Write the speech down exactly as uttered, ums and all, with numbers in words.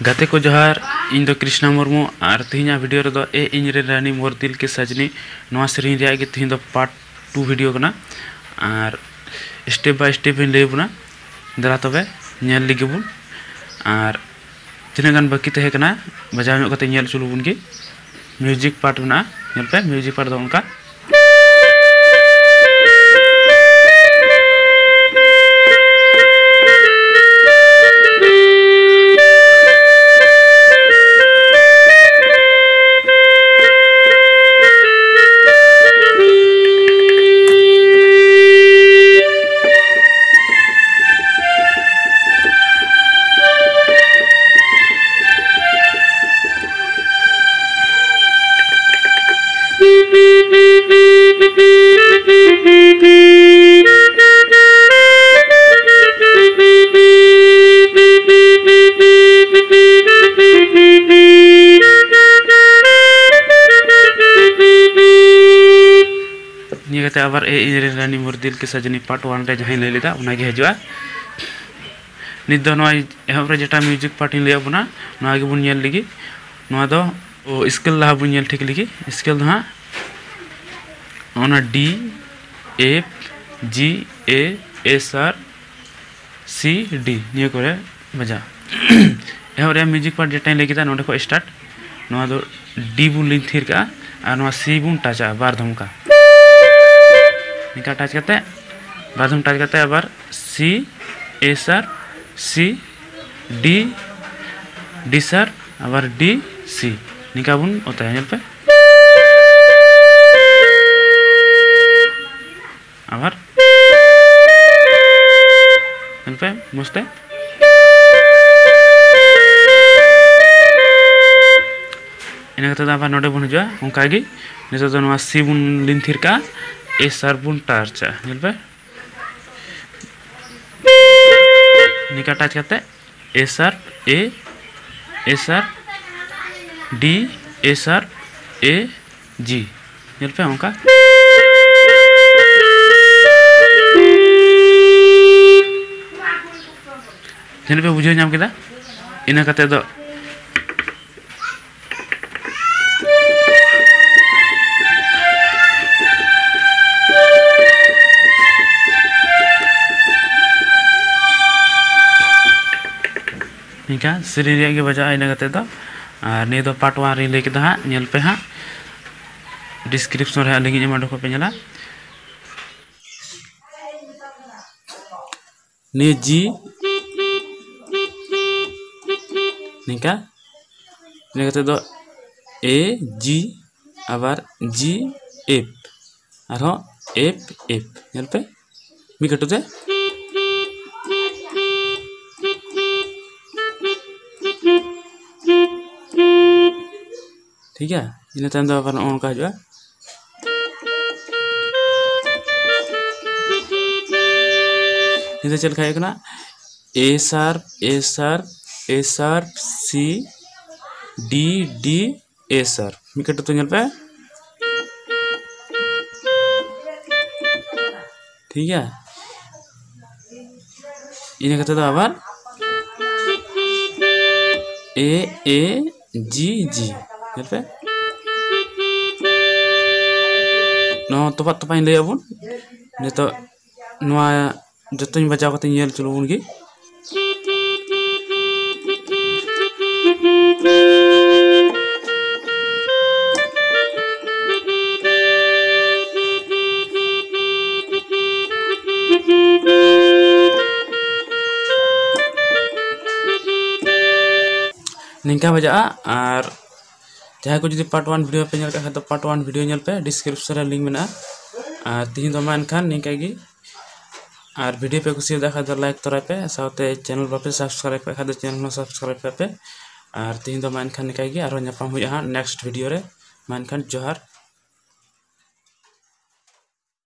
ᱜᱟᱛᱮ ᱠᱚ ᱡᱚᱦᱟᱨ, ᱤᱧ ᱫᱚ ᱠᱨᱤᱥᱱᱟ ᱢᱩᱨᱢᱩ᱾ ᱟᱨ ᱛᱮᱦᱮᱧᱟᱜ ᱵᱷᱤᱰᱤᱭᱳ ᱨᱮᱫᱚ ᱮ ᱤᱧ ᱨᱮᱱ ᱨᱟᱱᱤ ᱢᱳᱨ ᱫᱤᱞ ᱠᱮ ᱥᱟᱡᱽᱱᱤ, ᱱᱚᱣᱟ ᱥᱮᱨᱮᱧ ᱨᱮᱭᱟᱜ ᱜᱮ ᱛᱮᱦᱮᱧ ᱫᱚ ᱯᱟᱨᱴ ᱴᱩ ᱵᱷᱤᱰᱤᱭᱳ ᱠᱟᱱᱟ᱾ ᱟᱨ ᱥᱴᱮᱯ ᱵᱟᱭ ᱥᱴᱮᱯ ᱤᱧ ᱞᱟᱹᱭ ᱟᱵᱚᱱᱟ, ᱫᱮᱞᱟ ᱛᱚᱵᱮ ᱧᱮᱞ ᱞᱮᱜᱮ ᱵᱚᱱ᱾ ᱟᱨ ᱛᱤᱱᱟᱹᱜ ᱜᱟᱱ ᱵᱟᱹᱠᱤ ᱛᱟᱦᱮᱸ ᱠᱟᱱᱟ ᱵᱟᱡᱟᱣ ᱧᱚᱜ ᱠᱟᱛᱮ ᱧᱮᱞ ᱦᱚᱪᱚ ᱞᱮᱵᱚᱱ ᱜᱮ᱾ ᱢᱤᱭᱩᱡᱤᱠ ᱯᱟᱨᱴ ᱢᱮᱱᱟᱜᱼᱟ, ᱧᱮᱞ ᱯᱮ, ᱢᱤᱭᱩᱡᱤᱠ ᱯᱟᱨᱴ ᱫᱚ ᱚᱱᱠᱟ᱾ ᱱᱤᱭᱟᱹ ᱠᱟᱛᱮ ᱟᱵᱟᱨ ᱮ ᱤᱧ ᱨᱮᱱ ᱨᱟᱱᱤ ᱢᱳᱨ ᱫᱤᱞ ᱠᱮ ᱥᱟᱡᱽᱱᱤ ᱯᱟᱨᱴ ᱚᱣᱟᱱ ᱨᱮ ᱡᱟᱦᱟᱸᱧ ᱞᱟᱹᱭ ᱞᱮᱫᱟ, ᱚᱱᱟᱜᱮ ᱦᱤᱡᱩᱜᱼᱟ᱾ ᱱᱤᱛ ᱫᱚ ᱱᱚᱣᱟ ᱮᱦᱚᱵ ᱨᱮ ᱡᱮᱴᱟ ᱢᱤᱭᱩᱡᱤᱠ ᱯᱟᱨᱴ ᱤᱧ ᱞᱟᱹᱭᱟᱫ ᱵᱚᱱᱟ, ᱱᱚᱣᱟ ᱜᱮᱵᱚᱱ ᱧᱮᱞ ᱞᱮᱜᱮ᱾ ᱱᱚᱣᱟ ᱫᱚ, ᱚ, ᱥᱠᱮᱞ ᱞᱟᱦᱟ ᱵᱚᱱ ᱧᱮᱞ ᱴᱷᱤᱠ ᱞᱮᱜᱮ᱾ ᱥᱠᱮᱞ ᱫᱚ ᱦᱟᱸᱜ ᱚᱱᱟ ᱰᱤ, ᱮᱯᱷ, ᱡᱤ, ᱮ, ᱮ ᱥᱟᱨ, ᱥᱤ, ᱰᱤ, ᱱᱤᱭᱟᱹ ᱠᱚᱨᱮ ᱵᱟᱡᱟᱜᱼᱟ᱾ ᱮᱦᱚᱵ ᱨᱮᱭᱟᱜ ᱢᱤᱭᱩᱡᱤᱠ ᱯᱟᱨᱴ ᱡᱮᱴᱟᱧ ᱞᱟᱹᱭ ᱠᱮᱫᱟ, ᱱᱚᱸᱰᱮ ᱠᱷᱚᱱ ᱥᱴᱟᱨᱴ᱾ ᱱᱚᱣᱟ ᱫᱚ ᱰᱤ ᱵᱚᱱ ᱞᱤᱱ ᱛᱷᱤᱨ ᱠᱟᱜᱼᱟ ᱟᱨ ᱱᱚᱣᱟ ᱥᱤ ᱵᱚᱱ ᱴᱟᱪᱟ ᱵᱟᱨ ᱫᱷᱚᱢᱠᱟ᱾ ᱱᱤᱝᱠᱟ ᱴᱟᱪ ᱠᱟᱛᱮ, ᱵᱟᱨ ᱫᱷᱚᱢ ᱴᱟᱪ ᱠᱟᱛᱮ ᱟᱵᱟᱨ ᱥᱤ, ᱮ ᱥᱟᱨ, ᱥᱤ, ᱰᱤ, ᱰᱤ ᱥᱟᱨ, ᱟᱵᱟᱨ ᱰᱤ, ᱥᱤ᱾ ᱱᱤᱝᱠᱟ ᱵᱚᱱ ᱚᱛᱟᱭᱟ, ᱧᱮᱞ ᱯᱮ᱾ ᱟᱵᱟᱨ ᱧᱮᱞ ᱯᱮ ᱢᱚᱡᱽ ᱛᱮ᱾ ᱤᱱᱟᱹ ᱠᱟᱛᱮ ᱫᱚ ᱟᱵᱟᱨ ᱱᱚᱰᱮ ᱵᱚᱱ ᱦᱤᱡᱩᱜᱼᱟ, ᱚᱱᱠᱟ ᱜᱮ᱾ ᱱᱤᱛᱚᱜ ᱫᱚ ᱱᱚᱣᱟ ᱥᱤ ᱵᱚᱱ ᱞᱤᱱ ᱛᱷᱤᱨ ᱠᱟᱜᱼᱟ, ᱮ ᱥᱟᱨ ᱵᱚᱱ ᱴᱟᱪᱟ, ᱧᱮᱞ ᱯᱮ᱾ ᱱᱤᱝᱠᱟ ᱴᱟᱪ ᱠᱟᱛᱮ ᱮ ᱥᱟᱨ, ᱮ, ᱮ ᱥᱟᱨ, ᱰᱤ, ᱮ ᱥᱟᱨ, ᱮ, ᱡᱤ᱾ ᱧᱮᱞ ᱯᱮ ᱚᱱᱠᱟ᱾ ᱡᱟᱹᱱᱤᱡ ᱯᱮ ᱵᱩᱡᱷᱟᱹᱣ ᱧᱟᱢ ᱠᱮᱫᱟ᱾ ᱤᱱᱟᱹ ᱠᱟᱛᱮ ᱫᱚ ᱱᱤᱝᱠᱟ ᱥᱮᱨᱮᱧ ᱨᱮᱭᱟᱜ ᱜᱮ ᱵᱟᱡᱟᱜᱼᱟ ᱤᱱᱟᱹ ᱠᱟᱛᱮ ᱫᱚ᱾ ᱟᱨ ᱱᱤᱭᱟᱹ ᱫᱚ part one ᱨᱤᱧ ᱞᱟᱹᱭ ᱠᱮᱫᱟ ᱦᱟᱸᱜ, ᱧᱮᱞ ᱯᱮ ᱦᱟᱸᱜ, description ᱨᱮ ᱦᱟᱸᱜ link ᱤᱧ ᱮᱢᱟ, ᱚᱸᱰᱮ ᱠᱷᱚᱱ ᱯᱮ ᱧᱮᱞᱟ᱾ ᱱᱤᱭᱟᱹ G, ᱱᱤᱝᱠᱟ, ᱤᱱᱟᱹ ᱠᱟᱛᱮ ᱫᱚ A G, ᱟᱵᱟᱨ G F, ᱟᱨᱦᱚᱸ F F, ᱧᱮᱞ ᱯᱮ, ᱢᱤᱫ ᱠᱟᱹᱴᱩᱵ ᱛᱮ᱾ ᱴᱷᱤᱠ ᱜᱮᱭᱟ, ᱤᱱᱟᱹ ᱛᱟᱭᱚᱢ ᱫᱚ ᱟᱵᱟᱨ ᱱᱚᱜᱼᱚ ᱱᱚᱝᱠᱟ ᱦᱤᱡᱩᱜᱼᱟ᱾ ᱱᱤᱛᱚᱜ ᱪᱮᱫ ᱞᱮᱠᱟ ᱦᱩᱭᱩᱜ ᱠᱟᱱᱟ? A sharp, A sharp, A sharp, C, D, D, A sharp᱾ ᱢᱤᱫ ᱠᱟᱹᱴᱩᱵ ᱛᱮ ᱧᱮᱞ ᱯᱮ᱾ ᱴᱷᱤᱠ ᱜᱮᱭᱟ, ᱤᱱᱟᱹ ᱠᱟᱛᱮ ᱫᱚ ᱟᱵᱟᱨ A, A, G, G᱾ ᱧᱮᱞ ᱯᱮ, ᱱᱚᱣᱟ ᱛᱚᱯᱟᱜ ᱛᱚᱯᱟᱜ ᱤᱧ ᱞᱟᱹᱭ ᱟᱵᱚᱱ ᱱᱤᱛᱚᱜ᱾ ᱱᱚᱣᱟ ᱡᱚᱛᱚᱧ ᱵᱟᱡᱟᱣ ᱠᱟᱛᱮ ᱧᱮᱞ ᱦᱚᱪᱚ ᱞᱮᱵᱚᱱ ᱜᱮ᱾ ᱱᱤᱝᱠᱟ ᱵᱟᱡᱟᱜᱼᱟ᱾ ᱟᱨ ᱡᱟᱦᱟᱸᱭ ᱠᱚ ᱡᱩᱫᱤ part one video ᱯᱮ ᱧᱮᱞ ᱠᱟᱜ ᱠᱷᱟᱡ ᱫᱚ part one video ᱧᱮᱞ ᱯᱮ, description ᱨᱮ link ᱢᱮᱱᱟᱜᱼᱟ᱾ ᱟᱨ ᱛᱤᱦᱤᱧ ᱫᱚ ᱢᱟ ᱮᱱᱠᱷᱟᱱ ᱱᱤᱝᱠᱟ ᱜᱮ᱾ ᱟᱨ video ᱯᱮ ᱠᱩᱥᱤᱭᱟᱫᱟ ᱠᱷᱟᱡ ᱫᱚ like ᱛᱚᱨᱟᱭ ᱯᱮ, ᱥᱟᱶᱛᱮ channel ᱵᱟᱯᱮ subscribe ᱠᱟᱜ ᱠᱷᱟᱡ ᱫᱚ channel ᱦᱚᱸ subscribe ᱠᱟᱜ ᱯᱮ᱾ ᱟᱨ ᱛᱤᱦᱤᱧ ᱫᱚ ᱢᱟ ᱮᱱᱠᱷᱟᱱ ᱱᱤᱝᱠᱟ ᱜᱮ, ᱟᱨᱦᱚᱸ ᱧᱟᱯᱟᱢ ᱦᱩᱭᱩᱜᱼᱟ ᱦᱟᱸᱜ next video ᱨᱮ᱾ ᱢᱟ ᱮᱱᱠᱷᱟᱱ ᱡᱚᱦᱟᱨ᱾